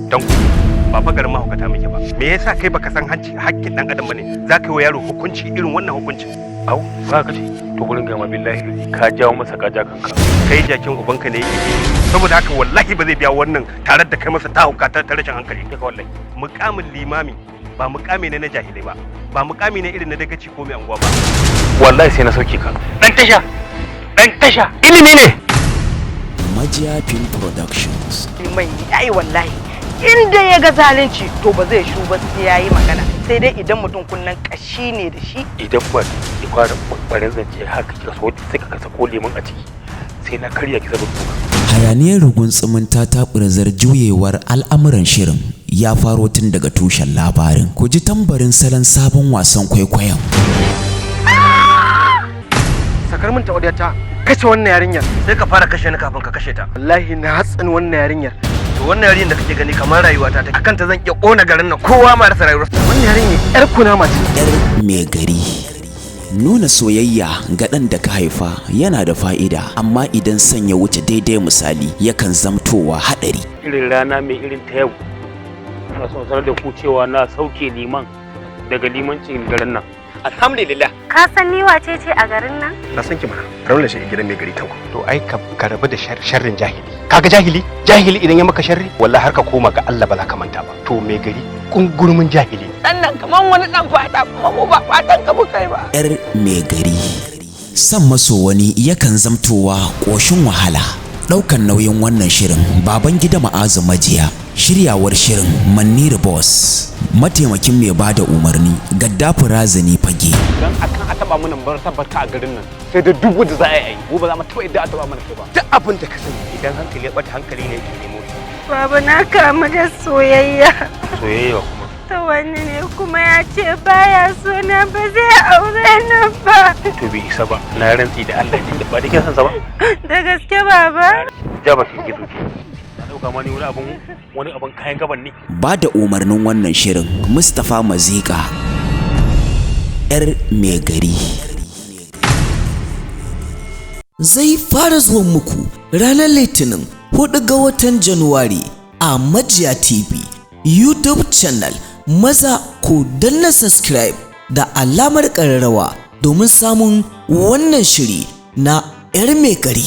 Don ba fa garin mahaukata muke ba. Me yasa kai baka san hanci hakkin dan adam bane? Za ka yi wa yaro hukunci irin wannan hukuncin? Au, ba ka ce to gurin gama, billahi ka jawo masa, ka ja kanka. Kai jakin ubanka ne yake, saboda haka wallahi ba zai biya wannan tare da kai masa ta hauka ta rashin hankali. Ka wallahi mukamin limami ba mukami ne na jahilai ba, ba mukami ne irin na dagaci ko mai anguwa ba. Wallahi sai na sauke ka, dan tasha, dan tasha. Ilimi ne. Majiya Film Productions. Liman yayi, wallahi inda ya ga zalunci to ba zai shu ba, sai yayi magana, sai dai idan mutum kunnen kashi ne da shi. Idan ba ki fara barin zance haka kika so sai ka sako lemon a ciki, sai na karya ki saboda duka. Hayaniyar rugun ta taɓurzar juyewar al'amuran shirin ya faro tun daga tushen labarin. Ku ji tambarin salon sabon wasan kwaikwayon. Sakar min ta kashe wannan yarinyar. Sai ka fara kashe ni kafin ka kashe ta. Wallahi na hatsin wannan yarinyar. To wannan yarinyar da kake gani kamar rayuwata ta, akan ta zan iya kona garin nan, kowa ma rasa rayuwarsa. Wannan yarinyar yar kunama ce. Yar mai gari. Nuna soyayya ga ɗan da ka haifa yana da fa'ida, amma idan son ya wuce daidai misali, yakan zamtowa haɗari. Irin rana mai irin ta yau, ina son sanar da ku cewa na sauke liman daga limancin garin nan. Alhamdulillah. Ka san ni wace ce a garin nan? Na san ki mana, raula shi gidan mai gari tanko. To ai ka rabu da sharrin jahili. Kaga jahili, jahili idan ya maka sharri, wallahi har ka koma ga Allah ba za ka manta ba. To mai gari kungurmin jahili. Dan nan kaman wani dan fata, kuma mu ba fatan ka muka yi ba. Yar mai gari. Son maso wani yakan zamtowa ƙoshin wahala. Ɗaukan nauyin wannan shirin, baban gida Ma'azu Majiya. Shiryawar shirin, Manniru Boss. Mataimakin mai bada umarni, Gaddafi Razani Fage. Dan akan a taba mana bar tabbata a garin nan, sai da duk wanda za a yi, mu ba za mu taba yadda a taba mana kai ba. Duk abin da ka sani, idan hankali ya bata, hankali ne yake nemo shi. Baba, na kamu da soyayya. Soyayya kuma? Ta wani ne, kuma ya ce baya so na, ba zai aure ni ba. To bai isa ba, na rantsi da Allah ne ba da kin san sa ba. Da gaske, baba? Ja ba ki gizo ki na dauka ma ni wani abun, wani abun kayan gaban ne. Ba da umarnin wannan shirin, Mustapha Mazika. Yar mai gari. Zai fara zuwan muku ranar Litinin, 4 ga watan Januwari a Majiya TV YouTube channel. Maza ku danna subscribe da alamar ƙararrawa domin samun wannan shiri na 'yar mai gari.